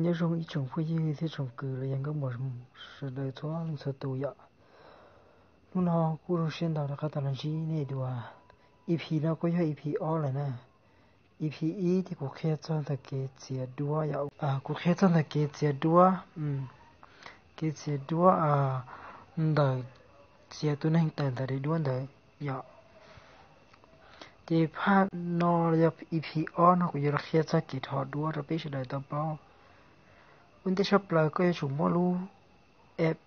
Nyob zoo ib tsoom phooj ywg thiab tsoom kwv los yog nkauj muam sawv daws txhua leej txhua tus yom. Hnub no kuj zoo siab ntau rov qab tau los ntsib nej dua. E P no kuj yog E P ob lawm na. E P ib ces kuv qhia txog ntawm kev txiav duab yom. Kuv qhia txog ntawm kev txiav duab, kev txiav duab ntawm, txiav tus neeg tawm ntawm daim duab ntawd yom. Ces phaj no los yog E P ob no kuv yuav los qhia txog kev rho duab rau peb sawv daws tau paub. Ua ntej tshaj plaws koj yuav tsum muaj lub app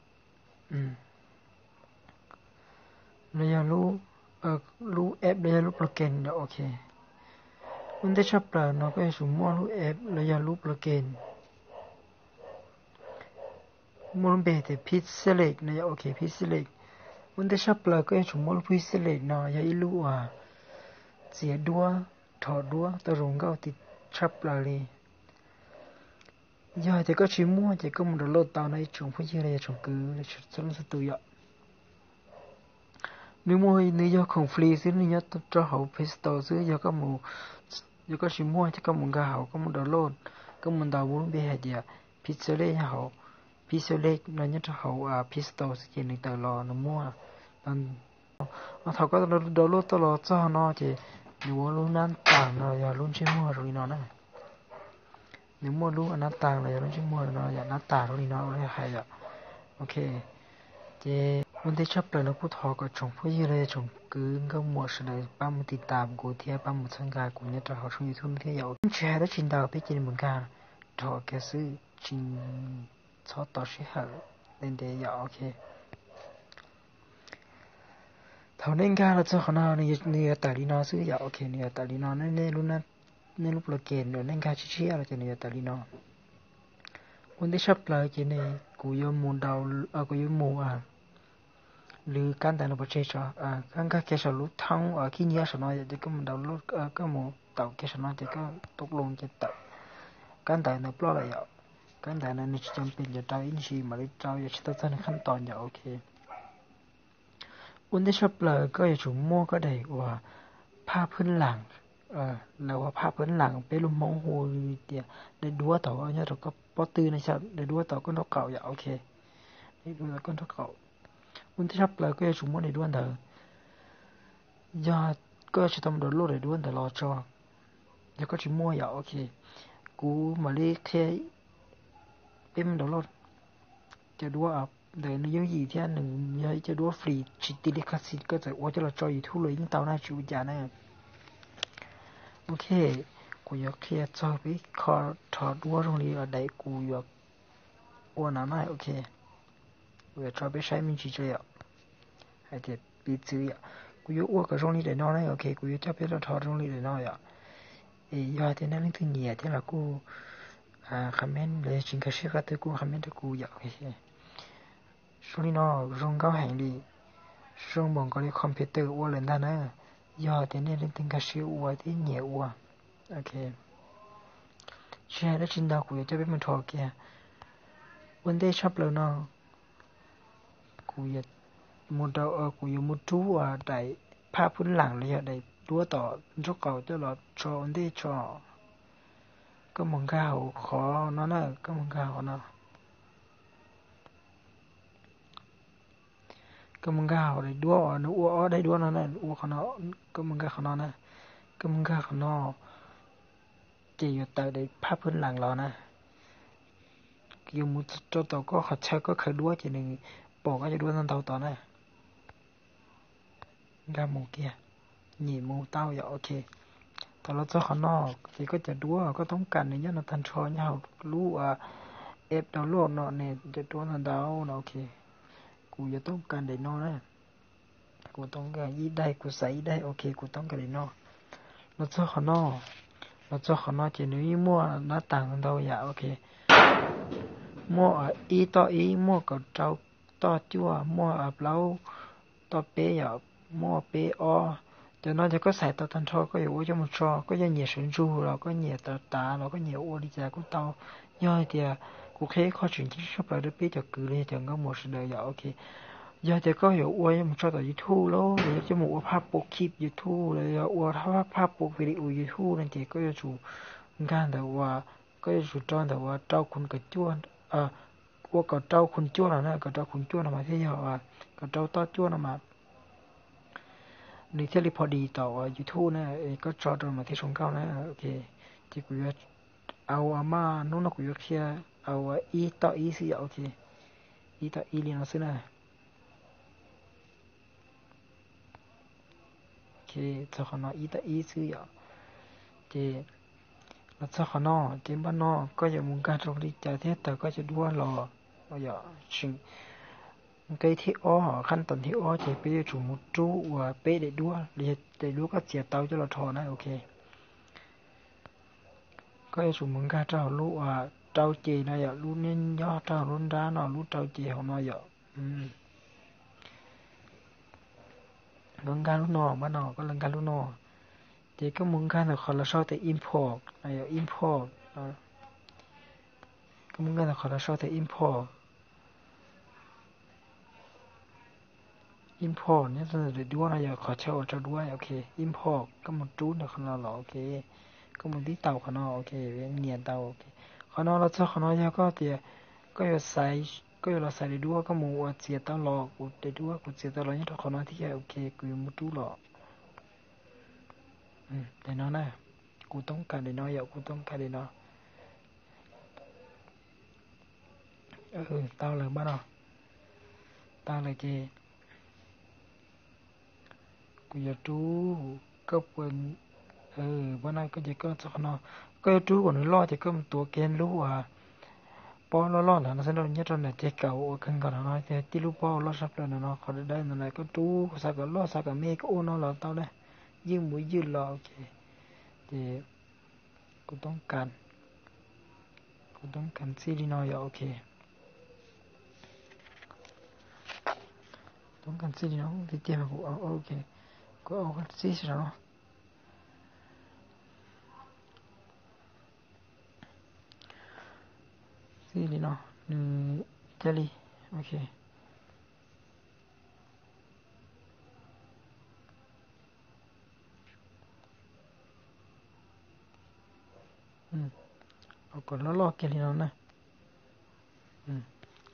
los yog lub, lub app los yog lub plugin yom, ok. Ua ntej tshaj plaws no koj yuav tsum muaj lub app los yog lub plugin, muaj lub npe tias Pixelate no yom, ok, Pixelate. Ua ntej tshaj plaws koj yuav tsum muaj lub Pixelate no, yog ib lub uas txiav duab, rho duab tau zoo nkauj tshaj plaws li. Yog hais tias koj tsis muaj ces koj mus download tau no ib tsoom phooj ywg los yog tsoom kwv txhua leej txhua tus yom. Nws muaj, nws yog khoom free xwb, nws nyob rau hauv Play Store xwb, yog koj tsis muaj ces koj mus nkag hauv, koj mus download, koj mus ntaus lub npe hais tias Pixelate nyob hauv, Pixelate no nyob rau hauv Play Store xwb ces nws tawm los nws muaj. Thaum koj download tau los txog no ces nws ua lub nab tas no yog lub ntsej muag zoo li no na. Nws muaj lub nab tas los yog lub ntsej muag no yom, nab tas zoo li no ua li hais yom. Ok, ces ua ntej tshaj plaws no kuj thov kom tsoom phooj ywg los yog tsoom kwv nkauj muam sawv daws pab mus tiv tas kuv thiab pab mus txhawb nkag kuv nyob rau hauv tshooj YouTube no thiab yom. Tsis hais dab tsi ntau, peb cia li mus nkag rho kiag xwb, tsis txhob tos sij hawm ntev ntev yom, ok. Thaum nej nkag los txog qhov no, nws yuav tawm li no xwb yom, ok, nws yuav tawm li no, nej lub plugin uas nej nkag tshiab tshiab los ces nws yuav tawm li no. Ua ntej tshaj plaws ces kuv yuav mus, kuv yuav mus lwv kab ntawv no pov tseg tso, koj nkag kiag saum lub thoob khib nyiab saum no yom, ces koj mus download, koj mus taum kiag saum no ces koj tus loo ces tawm kab ntawv ntawd ploj lawm yom. Kab ntawv no nws tsis cov pes cov rau ib ntsis mam li rau yom, tsis tau txog nws khab tos yom, ok. Ua ntej tshaj plaws koj yuav tsum muaj koj daim uas phaj phwb lam, lawv ua phaj phwb lam peb lub Hmoob hu tias daim duab thaum nyob rau koj pob tw no, daim duab thaum koj nraub qaum yom, ok. Daim duab thaum koj nraub qaum. Ua ntej tshaj plaws koj yuav tsum muaj daim duab ntawd. Yog koj tsis tau mus download daim duab ntawd los tso, yog koj tsis muaj yom, ok. Kuv mam li qhia peb mus download. Cov duab ntawd nws yooj yim thiab nws yog ib co duab free tsis tis li khas xis, koj txawm ua coj los tso YouTube los yeej tau na, tsis ua cas na. Ok, kuv yuav qhia txog peb qho rho duab zoo li daim kuv yuav ua no na, ok. Kuv yuav tso peb saib me ntsis tso yom. Hais tias piv txwv yom, kuv yuav ua kom zoo li daim no na, ok, kuv yuav coj peb los rho zoo li daim no yom. Es yog hais tias nej leej twg nyiam thiab los kuj comment, los yog tsis nkag siab qhov twg kuj comment rau kuv yom, ok. Zoo li no, zoo nkauj heev li, zoo npaum nkaus li computer ua lawm ntag na. Yog tias nej leej twg nkag siab ua thiab nyiam ua, ok, tsis hais dab tsi ntau kuv yuav coj peb mus rho kiag. Ua ntej tshaj plaws no kuv yuav mus rau, kuv yuav mus rub daim phaj phwb lam los yog daim duab tom nraub qaum coj los tso ua ntej tso. Koj mus nkag hauv qhov no na, koj mus nkag hauv no. Koj mus nkag hauv daim duab uas nws ua ob daim duab no na, ua qhov no, koj mus nkag qhov no na, koj mus nkag qhov no, ces yuav tawm daim phaj phwb lam los na. Yuav mus rau tom koj qhov chaw koj khaws duab ces nws pom koj cov duab ntau ntau tod na. Nkag mus kiag, nyem mus tau yom, ok. Thaum los txog qhov no, ces koj cov duab koj toob kas nws nyob no tag nrho nyob hauv lub app download no ne, cov duab ntau ntau no, ok. Kuv yuav toob kas daim no na. Kuv toob kas ib daim, kuv xaiv ib daim, ok, kuv toob kas daim no. Los txog qhov no, los txog qhov no ces nws yeej muaj nab tas ntau yam, ok. Muaj ib toj ib, muaj kaum rau toj cuaj, muaj plaub toj peb yom, muaj peb ob. Cov no yog koj xaiv tau tag nrho koj yuav ua coj mus tso, koj yog nyiam sawv ntsug los koj nyiam tav tav los koj nyiam ua li cas kuj tau. Yog hais tias kuv qhia ib qho tseem ceeb tshaj plaws rau peb cov kwv los yog cov nkauj muam sawv daws yom, ok. Yog tias koj yuav ua coj mus tso tom YouTube los yog coj mus ua phaj pub clip YouTube los yog ua phaj pub video YouTube no ces koj yuav tsum nkag ntawm uas Koj yuav tsum rau ntawm uas rau khum kaum cuaj, ua kaum rau khum cuaj no na, kaum rau khum cuaj no mas thiaj yog, kaum rau toj cuaj no mas nws thiaj li pom dis tom uas YouTube na, es koj tso rau mas thiaj zoo nkauj na. Ok, ces kuv yuav, au, maj hnub no kuv yuav qhia au ib toj ib xwb yom. Ok, ib toj ib li no xwb na. Ok, txog qhov no ib toj ib xwb yom. Ces los txog qhov no ces npaj no koj yuav mus nkag rau li cas thiab tawm koj cov duab los yom. Nqe thib ob, qhab toom thib ob ces peb yuav tsum mus rub uas peb daim duab los yog daim duab koj txiav tau coj los rho na. Ok, koj yuav tsum mus nkag rau hauv lub uas rau ces no yom, lub nyob rau hauv lub nrab no, lub rau ces hauv no yom. Koj nkag lub no, npaj no koj los nkag lub no, ces koj mus nkag ntawm qhov lawv sau tias import no yom, import. Koj mus nkag ntawm qhov lawv sau tias import, import nyob rau ntawm daim duab no yog qhov chaw uas rau duab. Ok, import, koj mus rub ntawm qhov no los. Ok, koj mus tib taus qhov no. Ok, nias tau. Ok, qhov no los txog qhov no yog koj tias koj yuav xaiv, koj yuav los xaiv daim duab, koj mus uas txiav tau los, kuv daim duab kuv txiav tau los nyob rau qhov no thiab. Ok, kuv yuav mus rub los daim no na. Kuv toob kas daim no yom, kuv toob kas daim no. Tau lawm npaj no, tau lawm ces kuv yuav rub, koj puas, npaj no koj ces koj txog qhov no, koj yuav rub kom nws loj ces koj mus tuav kiag lub uas pob loj loj ntawd no xwb, nyob rau nram ceg kaum uas kawg nkaus no no, tib lub pob loj sab plaws no no, qhov dawb dawb no na, koj rub xav kom loj xav kom me koj ua no los tau na, ywj mus ywj los. Ok, ces kuv toob kas, kuv toob kas txij li no yom. Ok, toob kas txij li no tiag tiag, kuv, ok, kuv au txij saum no. Txij li no, nws cia li, ok. Kom loj loj kiag li no na.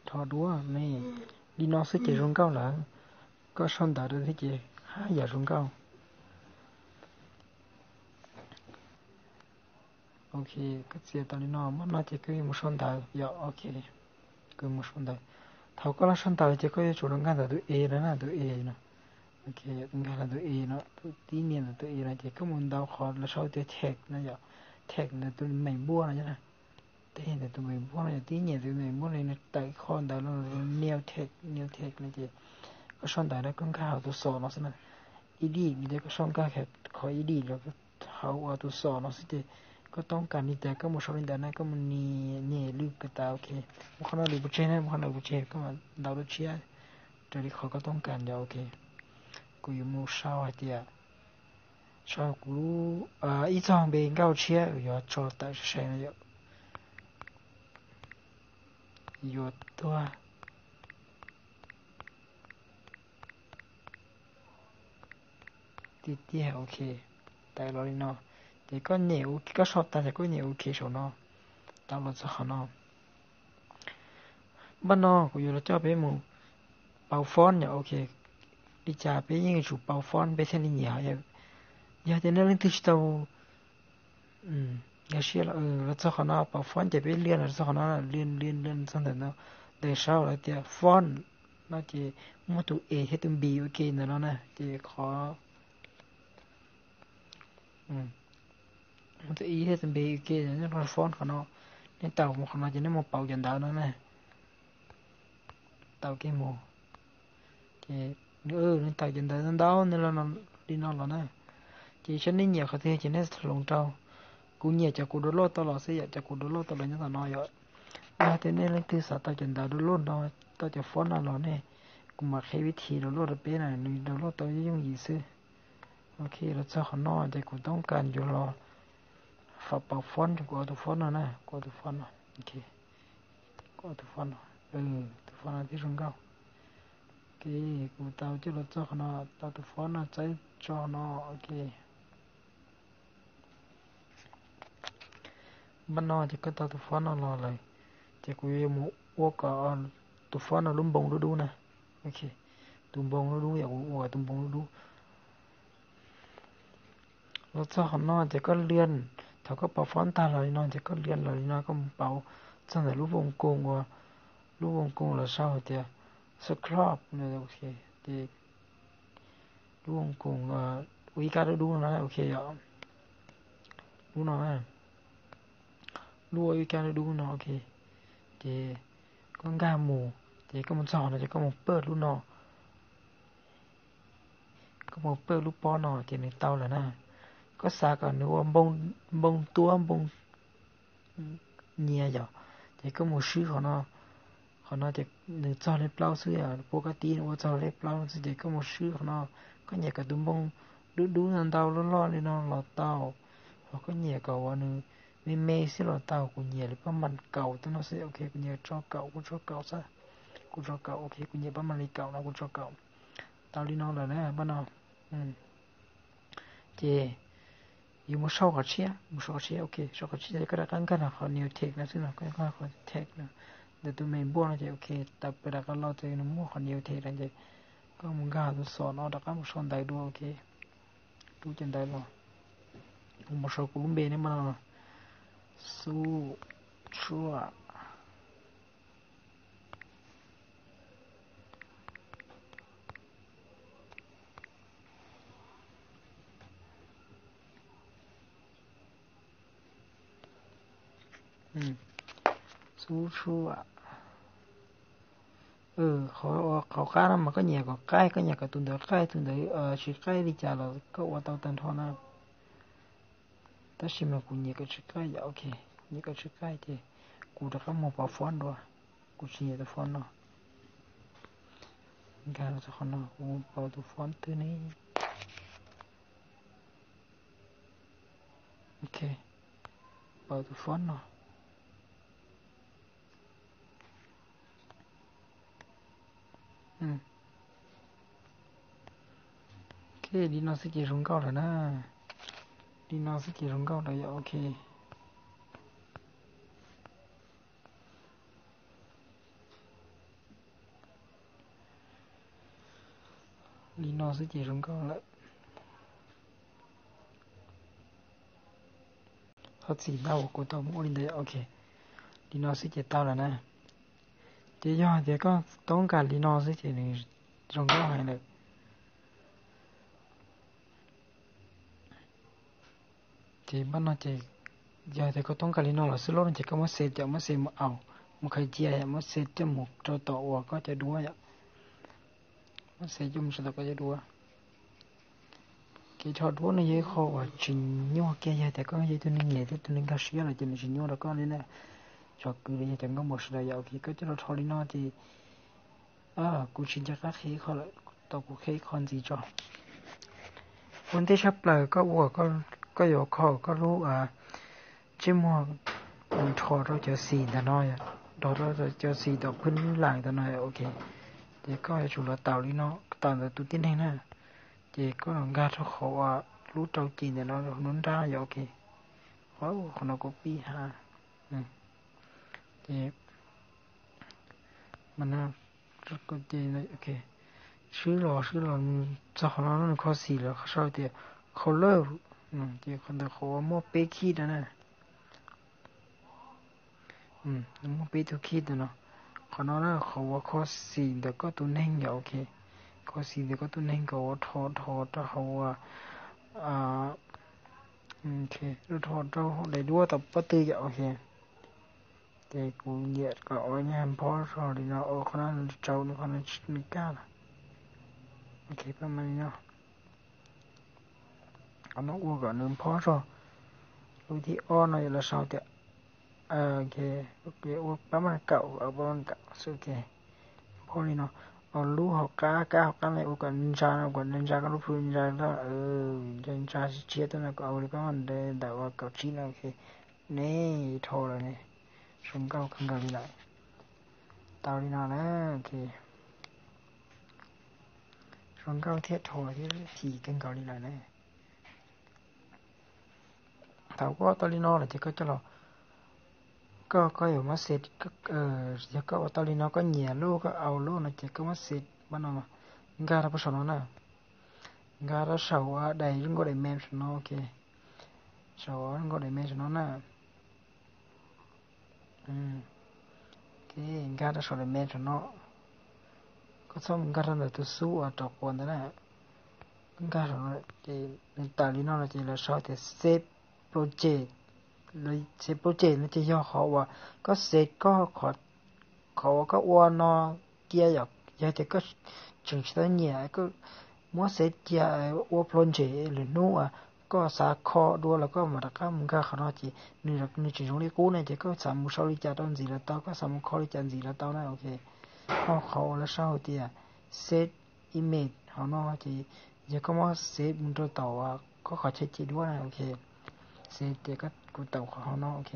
Rho duab me, li no xwb ces zoo nkauj lawm. Koj sau ntawv rau thiab ces haj yam zoo nkauj. Ok, koj txiav tau li no, npaj no ces koj yuav mus sau ntawv yom. Ok, koj mus sau ntawv. Thaum koj los sau ntawv ces koj yuav tsum los nkag ntawm tus E no na, tus E no. Ok, nkag los tus E no, tus tib nias ntawm tus E no ces koj mus ntaus qhov lawv sau tias text no yom, text ntawm tus meem npuaj no na. Teb ntawm tus meem npuaj no yom, tib nias tus meem npuaj no tawm qhov ntawd no, new text, new text no ces koj sau ntawv na, koj nkag hauv tus xos no xwb na. Edit no ces koj sau nkag qhov edit los hauv tus xos no xwb ces koj toob kas li cas koj mus sau li ntawd na, koj mus nias, nias lwm kawg tas. Ok, mus qhov no lwm pov tseg na, mus qhov no lwm pov tseg, koj mam ntaus dua tshiab raws li qhov koj toob kas yom. Ok, kuv yuav mus sau hais tias, sau kuv ib txoj npe nkauj tshiab, kuv yuav tso tawm sai sai no yom. Yuav tuag tiag tiag. Ok, tawm los li no ces koj nyem, koj sau tag ces koj nyem ok saum no, tau los txog qhov no. Npaj no kuv yuav los coj peb mus pauv font yom. Ok, li cas peb yeej yuav tsum pauv font peb thiaj li nyiam. Yog tias nej leej twg tsis tau nkag siab los, los txog qhov no pauv font ces peb liaj los txog qhov no, liaj liaj liaj txog ntawm no, ntawm saud lawv tias font no ces muaj tus E thiab tus B ua ke ntawm no na ces qhov muaj tus E thiab tus B ua ke nyob rau font qhov no. Nej tau mus qhov no ces nej mus pauv cov ntawv no na. Tau kiag mus ces nws tawm cov ntawv ntau ntau li no los na. Ces saib nej nyiam qhov twg ces nej hloov rau. Kuv nyiam cov kuv download tau los xwb yom, cov kuv download tau los nyob tom no yom. Yog tias nej leej twg xav tau cov ntawv download no, tau cov font no los ne, kuv mam qhia vib thi download rau peb na, nws download tau yooj yooj yim xwb. Ok, los txog qhov no ces kuv toob kas yuav los faus pauv font, kuv ua tus font no na, kuv ua tus font no. Ok, kuv ua tus font no, tus font no thiaj zoo nkauj. Ok, kuv tau coj los txog qhov no, tau tus font no txawb tso no. Ok, Npaj no ces koj tau tus fob no los lawm, ces kuv yuav mus ua kom tus fob no lub npoo dub dub na. Ok, tus npoo dub dub yom, kuv ua tus npoo dub dub. Los txog qhov no ces koj liam, thaum koj pauv fob ntag los li no ces koj liam los li no, koj mus pauv txog ntawm lub voos koos uas, lub voos koos los sau hais tias scrub, ces lub voos koos ua ib kab dub dub no, ok yom. Lub no, lub ua ib kab dub dub no, ok. Ces koj nkag mus, ces koj mus txog no ces koj mus pawj lub no, koj mus pawj lub pob no ces nws tau lawm na. Koj xav kom nws ua npoo tuab npoo nyias yom, ces koj mus swb qhov no. Qhov no ces nws txog lej plaub xwb yom, pua koj tib nws ua txog lej plaub xwb ces koj mus swb qhov no. Koj nyiam kom tus npoo dub dub ntau ntau loj loj li no los tau, ho koj nyiam kom uas nws me me xwb los tau. Kuv nyiam li pab mam kaum tej no xwb, ok, kuv nyiam tso kaum, kuv tso kaum xwb. Kuv tso kaum, ok, kuv nyiam pab mam li kaum no, kuv tso kaum. Tau li no lawm na pab no. Ces yus mus sau qhov tshiab, mus sau qhov tshiab, ok, sau qhov tshiab ces koj rov qab nkag los qhov new text no xwb no, koj nkag qhov text no, ntawm tus me npuaj no ces ok, tau pab rov qab los ces nws muaj qhov new text no ces koj mus nkag tus xom no rov qab mus sau ntawv dua, ok. Rub cov ntawv los, kuv mus sau kuv lub npe ne mas no, Xub Tshuaj. Xub Tshuaj. Qhov qab no mas koj nyiam kom qaij, koj nyiam kom tus ntawd qaij, tus ntawd tsis qaij li cas los koj ua tau tag nrho na. Tab sis mas kuv nyiam kom tsis qaij yom, ok, nyiam kom tsis qaij ces kuv rov qab mus pauv fob dua, kuv tsis nyiam tus fob no. Nkag los rau qhov no kuv pauv tus fob twg ne. Ok, pauv tus fob no. Ok, li no xwb ces zoo nkauj lawm na. Li no xwb ces zoo nkauj lawm yom, ok. Li no xwb ces zoo nkauj lawm. Thov txim ntau uas kuv tau muab ua li ntawd, ok. Li no xwb ces tau lawm na. Ces yog tias koj toob kas li no xwb ces nws zoo nkauj heev lawm. Ces npaj no ces yog tias koj toob kas li no los xwb lub no ces koj muab xev, ces muab xev mus au, mus khaws cia, muab xev coj mus rau tom uas koj cov duab yom. Muab xev coj mus rau tom koj cov duab. Kev rho duab no yog ib qho uas tsis nyuaj kiag, yog tias koj yog ib tug neeg nyiam thiab tus neeg nkag siab lawm ces nws tsis nyuaj rau koj li na. Tso kwv li yog cov nkauj npaum sawv daws yom, ok, koj coj los rho li no ces kuv tsis nco qab qhia ib qho lawm, tau kuv qhia ib qho ntxiv tso. Ua ntej tshaj plaws koj ua, koj yuav kho koj lub ntsej muag rho rau cov xim ntawm no, rho rau cov xim tom phwb lam ntawm no, ok. Ces koj yuav tsum los taus li no, taus ntawm tus tib neeg na. Ces koj los nkag rau qhov uas lub rau ces ntawm no, lub nrab yom, ok. Qhov no kuv pib ha. Ces mas swb los swb los txog qhov no nws kho xim lawm, qhov sau tias color, ces qhov ntawd qhov uas muaj peb khib no na. Nws muaj peb tug khib ntawm no. Qhov no na qhov uas kho xim ntawm koj tus neeg yom, ok. Kho xim ntawm koj tus neeg kom ua rho rho rau hauv uas rho rau daim duab tom pob tw yom, ok. Ces kuv nyiam kom ua nyuag nphob zog li no, ua qhov no tsau, qhov no nws kaj lawm. Ok, pab mam li no. Qhov no ua kom nws nphob zog. Lub thib ob no yog los sau tias, ok, ua pab mam kaum, pab mam kaum xwb, ok. Nphob li no, ua lub hauv qab, kab hauv qab no ua kom ntsa no, kom ntsa koj lub plhu ntsa, ntsa ntsa tshiab tuaj no, kom ua li pab mam ntawm uas kaum tsib no, ok. Nej rho lawm ne, zoo nkauj kawg nkaus li lawm. Tau li no na, ok. Zoo nkauj thiab rho thiab phim kawg nkaus li lawm na. Thaum koj tau li no lawm ces koj coj los Koj koj yuav muab xev, yog koj ua tau li no koj nyiam lub koj au lub no ces koj muab xev pab no, nkag rau pab saum no na, nkag rau saum daim zoo nkauj daim me saum no, ok, saum zoo nkauj daim me saum no na, nkag rau saum daim me saum no, koj txhob mus nkag rau ntawm tus xub uas rau quas ntawd na, nkag saum no ces nws tawm li no no ces lawv sau tias save project, save project no ces yog qhov uas koj save koj qhov uas koj ua no cia yom, yog tias koj tseem tsis tau nyiam koj muab save cia ua project lwm hnub uas koj xav kho dua los koj mam rov qab mus nkag qhov no ces nws nws tseem zoo li qub na ces koj xav mus sau li cas rau ntxiv los tau, koj xav mus kho li cas ntxiv los tau na, ok. Ho qhov uas lawv sau hais tias save image hauv no ces yog koj muab save mus rau tom koj qhov chaw cim duab na, ok, save ces kuv tau qhov hauv no, ok,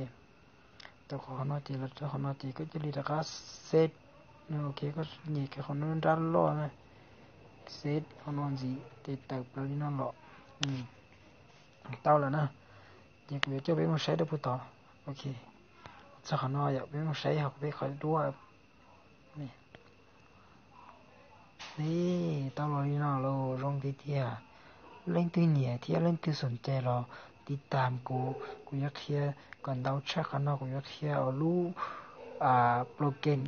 tau qhov hauv no ces los rau qhov no ces koj cia li rov qab save, ok, koj nyem kiag qhov no nrab loj na, save hauv no ntxiv ces tawm plaws li no los, tau lawm na. Ces kuv yuav coj peb mus saib rau puag tod, ok, txog qhov no yom peb mus saib hauv peb qhov duab. Tau los li no los zoo tiag tiag. Leej twg nyiam thiab leej twg xom cai los tiv tam kuv, kuv yuav qhia kom ntau tshaj qhov no, kuv yuav qhia lub program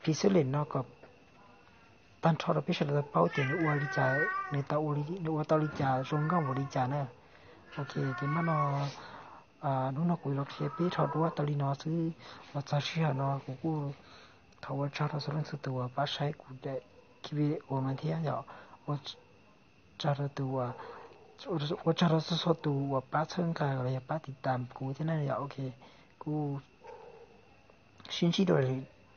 Pixelate no kom tag nrho rau peb sawv daws tau paub tias nws ua li cas, nws tau, nws ua tau li cas, zoo nkauj npaum li cas na. Ok, ces mas no hnub no kuv los qhia peb rho duab tau li no xwb. Los txog sij hawm no kuv kuj thov ua tsaug rau txhua leej txhua tus uas pab saib kuv daim video no thiab yom. Ua tsaug rau tus, ua tsaug rau txhua txhua tus uas pab txhawb nqa los yog pab tiv tam kuv thiab na yom. Ok, kuj sib ntsib dua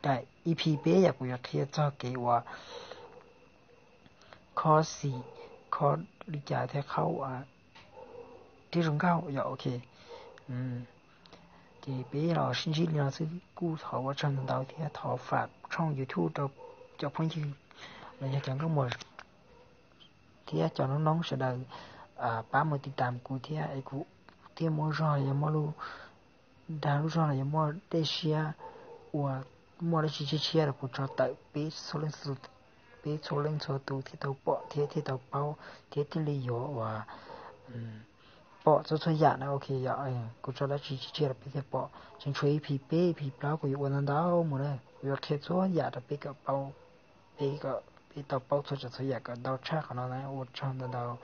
daim E P peb yom, kuv yuav qhia txog kev uas kho xim, kho li cas thiab qhaub thiab zoo nkauj yom. Ok, ces peb los sib ntsib li no xwb, kuj thov ua tsaug ntau ntau thiab thov fam tshooj YouTube rau cov phooj ywg los yog cov nkauj muam thiab cov noob noob sawv daws pab mus tiv tam kuv thiab es kuv thiaj muaj zog los yog muaj lub dag lub zog los yog muaj dej siab uas muaj dab tsi tshiab tshiab los kuv tso tawm peb txhua leej txhua tus thiaj tau pom thiab thiaj tau paub thiab thiaj li yuav uas pom txhua txhua yam na. Ok, yog kuv tso dab tsi tshiab tshiab los peb thiaj pom. Tseem tshuav E P peb E P plaub kuv yuav ua ntau ntau mus na, kuv yuav qhia txhua yam rau peb kom paub, peb kom peb tau paub txhua tsav txhua yam kom ntau tshaj qhov no na. Ua tsaug ntau ntau